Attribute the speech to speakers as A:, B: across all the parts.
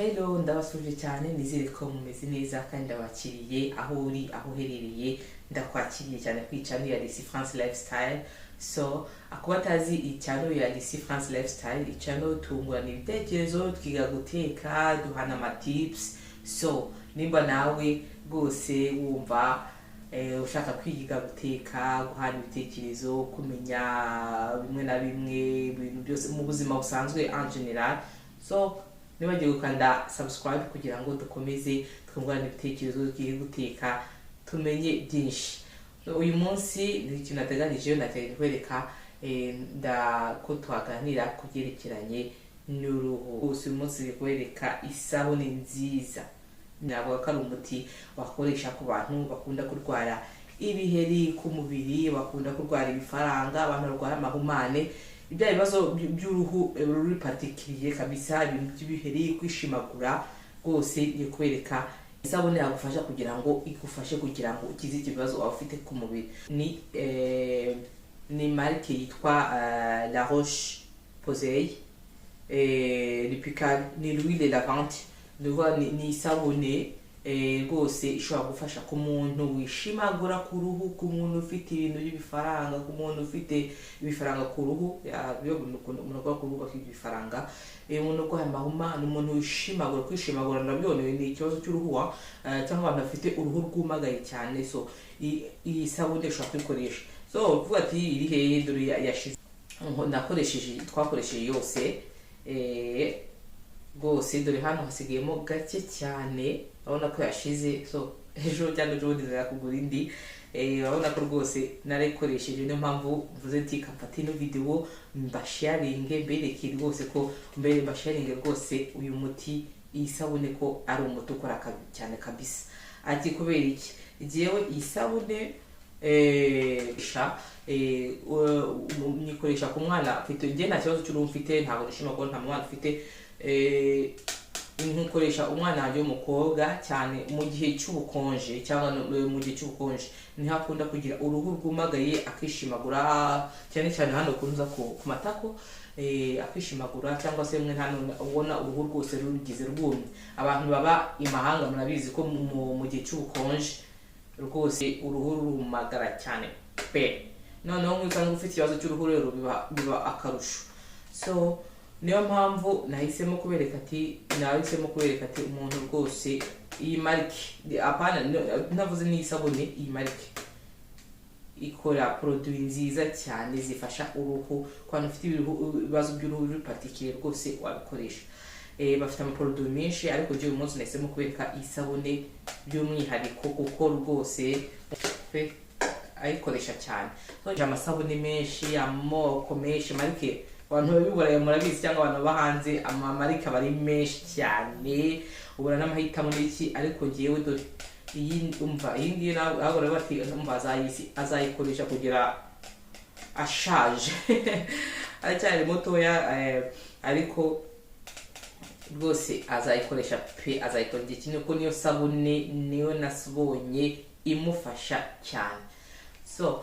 A: Rero ndabasuje cyane, nizere ko mumeze neza kandi ndabakiriye aho uri, aho uherereye. Ndakwakiriye cyane kuri channel ya Lisi France Lifestyle. So akuba atazi iyi channel ya Lisi France Lifestyle, channel tungurana ibitekerezo, twiga guteka, duhana ama tips. So nimba nawe rwose wumva ushaka kwiga guteka, guhana ibitekerezo, kumenya bimwe na bimwe, ibintu byose mu buzima busanzwe en général, so nibagiwe gukanda subscribe kugira ngo dukomeze twungurane ibitekerezo, twige guteka, tumenye byinshi. So, uyu munsi ni ikintu nateganije, nateganyije kwereka ko twaganira ku byerekeranye n'uruhu. Gusa uyu munsi ngiye kubereka isabune nziza, navuga ko ari umuti wakoresha ku bantu bakunda kurwara ibiheri ku mubiri, bakunda kurwara ibifaranga, abantu barwara amahumane, ibya bibazo by'uruhu ruri particulier kabisa, ibintu by'ibiheri, kwishimagura. Rwose ngiye kubereka isabune yagufasha kugira ngo igufashe kugira ngo ukize ibyo bibazo waba ufite ku mubiri. Ni marque yitwa La Roche Posay Lipikar, ni l'huile lavante. Ni ukuvuga ni isabune rwose ishobora gufasha ku muntu wishimagura ku ruhu, ku muntu ufite ibintu by'ibifaranga, ku muntu ufite ibifaranga ku ruhu. Byo ukuntu umuntu akora ku ruhu afite ibifaranga, umuntu urwaye amahumane, umuntu wishimagura. Kwishimagura nabyo ni ikibazo cy'uruhu cyangwa abantu bafite uruhu rwumagaye cyane. So iyi sabune ushobora kuyikoresha. So uvuga ati: "Iri hehe?" Dore yashize. Nakoresheje, twakoresheje yose rwose. Dore hano hasigayemo gake cyane, urabona ko yashize. So ejo cyangwa ejo bundi nzajya kugura indi. Urabona ko rwose narayikoresheje, niyo mpamvu mvuze nti kamfate ino video mbasharinge, mbereke rwose ko mbere mbasharinge rwose uyu muti, iyi sabune, ko ari umuti ukora cyane kabisa. Ati: "Kubera iki?" Jyewe iyi sabune sha nyikoresha ku mwana mfite. Njye nta kibazo cy'uruhu mfite, ntabwo nishima ko nta mwana mfite. Nkoresha umwana wanjye w'umukobwa cyane mu gihe cy'ubukonje, cyangwa mu gihe cy'ubukonje niho akunda kugira uruhu rwumagaye, akishimagura cyane cyane hano kunza ku matako, akishimagura, cyangwa se mwe hano ubona uruhu rwose rugize rwumye. Abantu baba imahanga murabizi ko mu gihe cy'ubukonje rwose uruhu rumagara cyane pe. Noneho nk'iyo usanga ufite ikibazo cy'uruhu rero biba akarusho. So niyo mpamvu nahisemo kubereka ati umuntu rwose iyi marque, apana ntavuze n'isabune, iyi marque ikora produit nziza cyane zifasha uruhu. Ku bantu bafite ibibazo by'uruhu ruri particulier, rwose wabikoresha. Bafite ama produit menshi, ariko njyewe uyu munsi nahisemo kubereka isabune by'umwihariko kuko rwose pe ayikoresha cyane. So, amasabune menshi, amoko menshi, marque abantu babiburaye murabizi, cyangwa abantu baba hanze, ama marque aba ari menshi cyane, ubura n'amahitamo n'iki. Ariko ngewe dore iyi, umva iyi ngiyi, ntabwo rero bati umva azayikoresha kugera ashaje, aracyari mutoya, ariko rwose azayikoresha pe, azayikora igihe kinini kuko niyo sabune niyo nasibonye imufasha cyane. So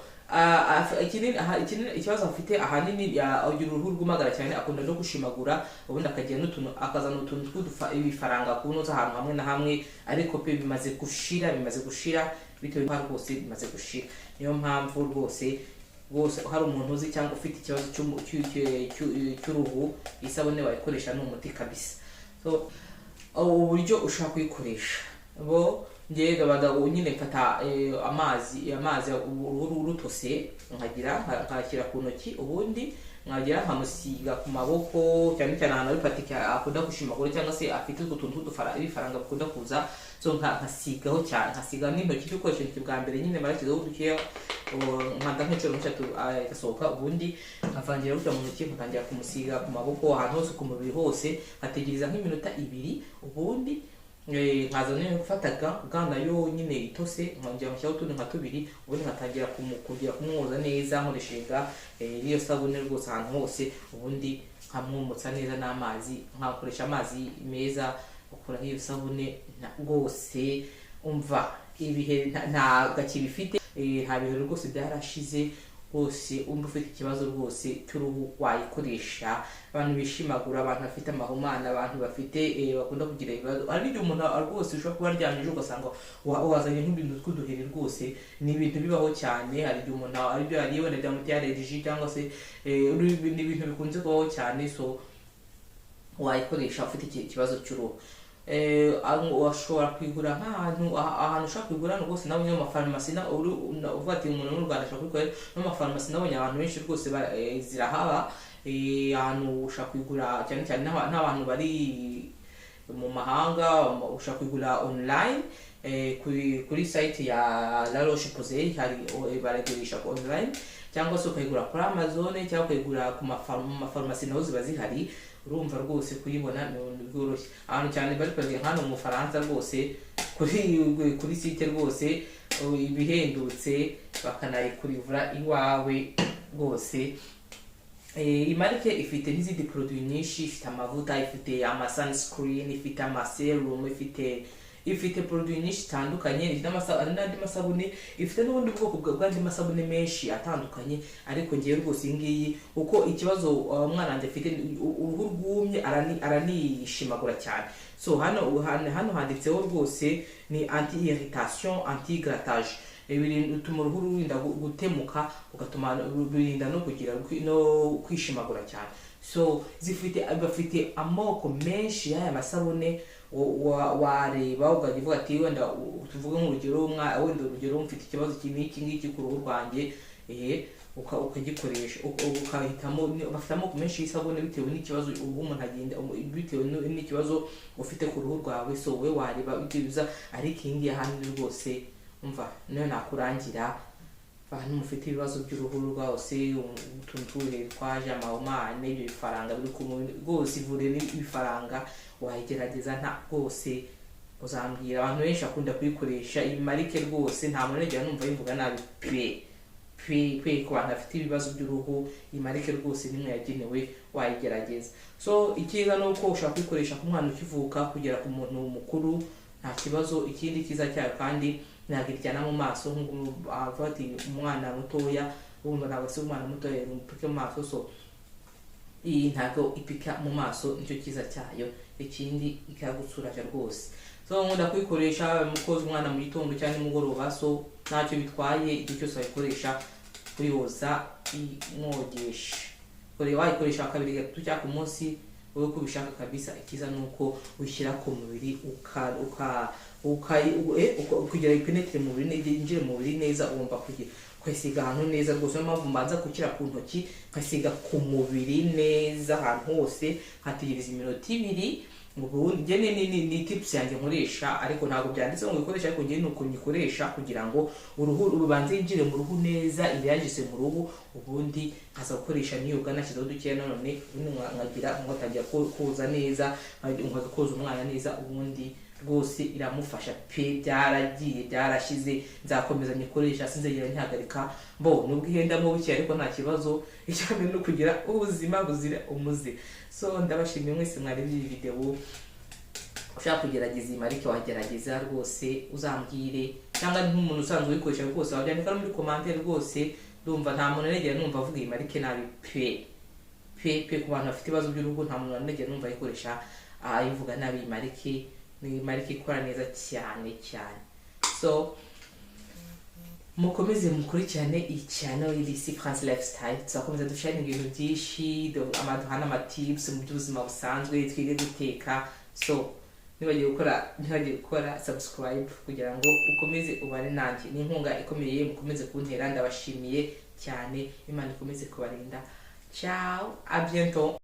A: ikibazo afite ahanini agira uruhu rwumagara cyane, akunda no gushimagura, ubundi akagira n'utuntu, akazana utuntu tw'udufa ibifaranga kunoza ahantu hamwe na hamwe. Ariko pe bimaze gushira, bimaze gushira bitewe n'uko rwose bimaze gushira. Niyo mpamvu rwose hari umuntu uzi cyangwa ufite ikibazo cy'uruhu, isabune wayikoresha, ni umuti kabisa. So uburyo ushobora kuyikoresha bo, njye ndabanza nyine mfata amazi uruhu rutose, nkagira nkashyira ku ntoki, ubundi nkagira nkamusiga ku maboko, cyane cyane ahantu hari particulier akunda gushimagura cyangwa se afite utwo tuntu ibifaranga bikunda kuza. So nkasigaho cyane, nkasiga n'intoki, dukoresha intoki bwa mbere nyine, marashyizeho dukeya, nkanda nk'inshuro nk'eshatu, igasohoka, ubundi nkavangira gutya mu ntoki, nkatangira kumusiga ku maboko, ahantu hose ku mubiri hose, nkategereza nk'iminota 2, ubundi nkaza nyine gufata gant nayo nyine itose, nkongera ngashyiraho utundi nka tubiri, ubundi nkatangira kongera kumwoza neza nkoresheje gant n'iyo sabune rwose ahantu hose, ubundi nkamwumutsa neza n'amazi, nkakoresha amazi meza, ukuraho iyo sabune. Rwose umva ibihe nta gakibifite, nta bihe rwose byarashize. Rwose umva ufite ikibazo rwose cy'uruhu wayikoresha. Abantu bishimagura, abantu bafite amahumane, abantu bafite bakunda kugira ibibazo. Hari igihe umuntu rwose ushobora kuba aryamye ejo ugasanga wazanye nk'ibintu tw'uduheri. Rwose ni ibintu bibaho cyane. Hari igihe umuntu ari byo yariye wenda byamuteye allergie, cyangwa se ni ibintu bikunze kubaho cyane. So wayikoresha ufite ikibazo cy'uruhu. Washobora kuyigura nk'ahantu ahantu ushobora kuyigura hano rwose nabonye mu mafarumasi, uvuga ati umuntu mu Rwanda ashobora kuyikora no mu mafarumasi. Nabonye abantu benshi rwose zirahaba. Ahantu ushobora kuyigura cyane cyane n'abantu bari mu mahanga, ushobora kuyigura online kuri site ya La Roche-Posay, hari baragurisha online, cyangwa se ukayigura kuri Amazon, cyangwa ukayigura mu mafarumasi, naho ziba zihari. Urumva rwose kuyibona ni ibintu byoroshye. Ahantu cyane bari kugira hano mu Bufaransa rwose kuri site rwose ibihendutse, bakanayikurivura iwawe rwose. Iyi marque ifite n'izindi produit nyinshi. Ifite amavuta, ifite ama sunscreen, ifite ama serum, ifite produit nyinshi zitandukanye, ifite hari n'andi masabune, ifite n'ubundi bwoko bw'andi masabune menshi atandukanye. Ariko ngewe rwose iyi ngiyi, uko ikibazo umwana wanjye afite uruhu rwumye, aranishimagura cyane. So hano handitseho rwose ni anti irritation, anti grattage. Bituma uruhu rurinda gutemuka, ugatuma rurinda no kugira no kwishimagura cyane. So bafite amoko menshi y'aya masabune. Wareba ukajya uvuga ati wenda tuvuge nk'urugero, wenda urugero mfite ikibazo iki n'iki ngiki ku ruhu rwanjye, ukagikoresha, ukahitamo. Bafite amoko menshi y'isabune bitewe n'ikibazo ubu umuntu agenda, bitewe n'ikibazo ufite ku ruhu rwawe. So wowe wareba ibyo, ariko iyi ngiyi ahanini rwose umva niyo nakurangira. Abantu mufite ibibazo by'uruhu rwose, utuntu tw'uduheri twaje, amahumane, ibyo bifaranga biri ku mubiri rwose, ivure n'ibifaranga, wayigerageza nta rwose uzambwira. Abantu benshi bakunda kuyikoresha iyi marque rwose, nta muntu nigera numva yivuga nabi pe pe pe. Ku bantu bafite ibibazo by'uruhu, iyi marque rwose nimwe yagenewe, wayigerageza. So icyiza ni uko ushobora kuyikoresha ku mwana ukivuka kugera ku muntu mukuru, nta kibazo. Ikindi cyiza cyayo kandi, ntabwo iryana mu maso, nk'uko bavuga ati umwana mutoya, wumva ntabwo se umwana mutoya upike mu maso. So iyi ntabwo ipika mu maso, nicyo cyiza cyayo. Ikindi ikagutsuraje rwose. So nkunda kuyikoresha mu koza umwana mu gitondo cyangwa nimugoroba. So ntacyo bitwaye, igihe cyose wayikoresha kuyoza imwogesha. Kore wayikoresha kabiri, gatatu cyangwa ku munsi, wowe uko ubishaka kabisa. Icyiza ni uko ushyira ku mubiri uka uka uka kugira ipénétre mu mubiri, yinjire mu mubiri neza. Ugomba kugira ukayisiga ahantu neza rwose. Niyo mpamvu mbanza gushyira ku ntoki, nkasiga ku mubiri neza ahantu hose, nkategereza iminota 2. Ubundi njye ni tips yanjye nkoresha, ariko ntabwo byanditse ngo uyikoreshe, ariko njye ni uko nyikoresha kugira ngo uruhu rubanze yinjire mu ruhu neza, ireyagise mu ruhu, ubundi nkaza gukoresha niyoga nashyizeho dukeya nanone, ubundi nkagira nkatangira koza neza, nkaza koza umwana neza, ubundi rwose iramufasha pe. Byaragiye, byarashize, nzakomeza nyikoresha, sinzegera nyihagarika. Mbo nubwo ihendamo buke, ariko nta kibazo. Icya mbere ni ukugira ubuzima buzira umuze. So ndabashimiye mwese mwarebye iyi video. Ushaka kugerageza iyi marque wagerageza rwose, uzambwire, cyangwa nk'umuntu usanzwe uyikoresha rwose wabyandika no muri commentaire. Rwose ndumva nta muntu negera numva avuga iyi marque nabi pe pe pe. Ku bantu bafite ibibazo by'uruhu, nta muntu negera numva ayikoresha ayivuga nabi. Iyi marque ni marque ikora neza cyane cyane. So mukomeze mukurikirane iyi channel y'Elisi France Lifestyle. Tuzakomeza dusharinga ibintu byinshi, amaduha n'amatips mu by'ubuzima busanzwe, twige guteka. So ntibagiye gukora subscribe kugira ngo ukomeze ubane nanjye. Ni inkunga ikomeye mukomeze kuntera, ndabashimiye cyane. Imana ikomeze kubarinda. Ciao, à bientôt.